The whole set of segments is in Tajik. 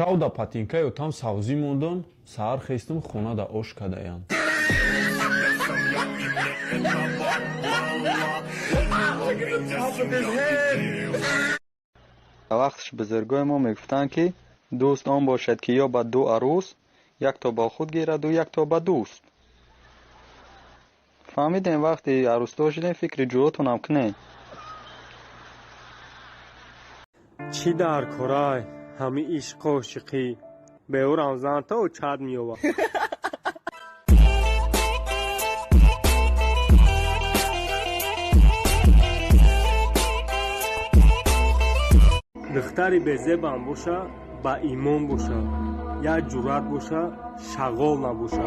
Шав да патинкаи отам савзӣ мондам, саҳар хестам, хона да ош кадаям. Вақташ бузургои мо мегуфтанд, ки дӯст он бошад, ки ёбад ду арӯс, якто бо худ гираду, якто ба дӯст. Фаҳмидем, вақте арӯсдор шудем, фикри ҷӯротонам кунед. Чӣ дар корай ҳами ишқу ошиқӣ, беӯрам зан то чад меёбад. Духтари безебам боша, ба имон боша, як ҷуръат боша, шағол набоша.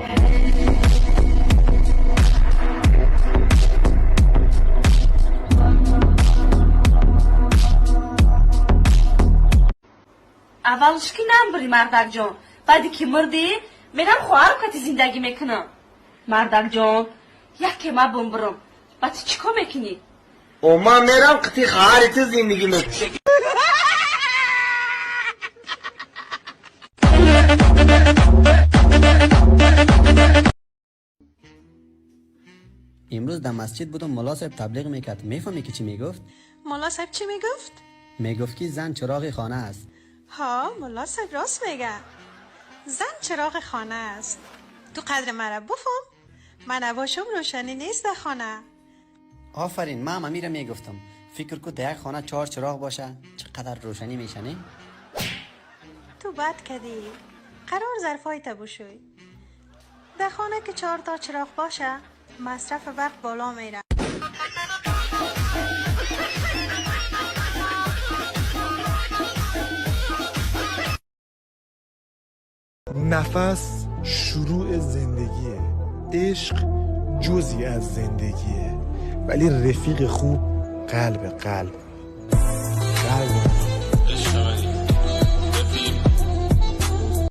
Аввалш ки намбирӣ, мардакҷон, баъде ки мирдӣ, мерам хоҳарам кати зиндагӣ мекунам. Мардакҷон, яке ма бумбирам, ба ту чӣ кор мекунӣ? О, ман мерам қити хоҳари ту зиндагӣ мекунам. Имрӯз дар масҷид будам, мулло соҳиб таблиғ мекард. Мефаҳмӣ, ки чӣ мегуфт? Мулло соҳиб чӣ мегуфт? Мегуфт, ки зан чироғи хона аст. Ҳа, мулло соҳиб рост мега, зан чироғи хона аст. Ту қадри мара буфум, ман набошум, рӯшанӣ нест дар хона. Офарин, ман ҳам амира мегуфтам. Фикр ку, дар як хона чор чироғ боша, чӣ қадар рӯшанӣ меша, не? Ту бад кадӣ, қарор зарфҳоята бушӯй. Дар хона ки чорто чироғ боша, масрафи барқ боло мера. Нафас шурӯи зиндагие, ишқ ҷузъи аз зиндагие, вале рафиқи хуб қалб қалб.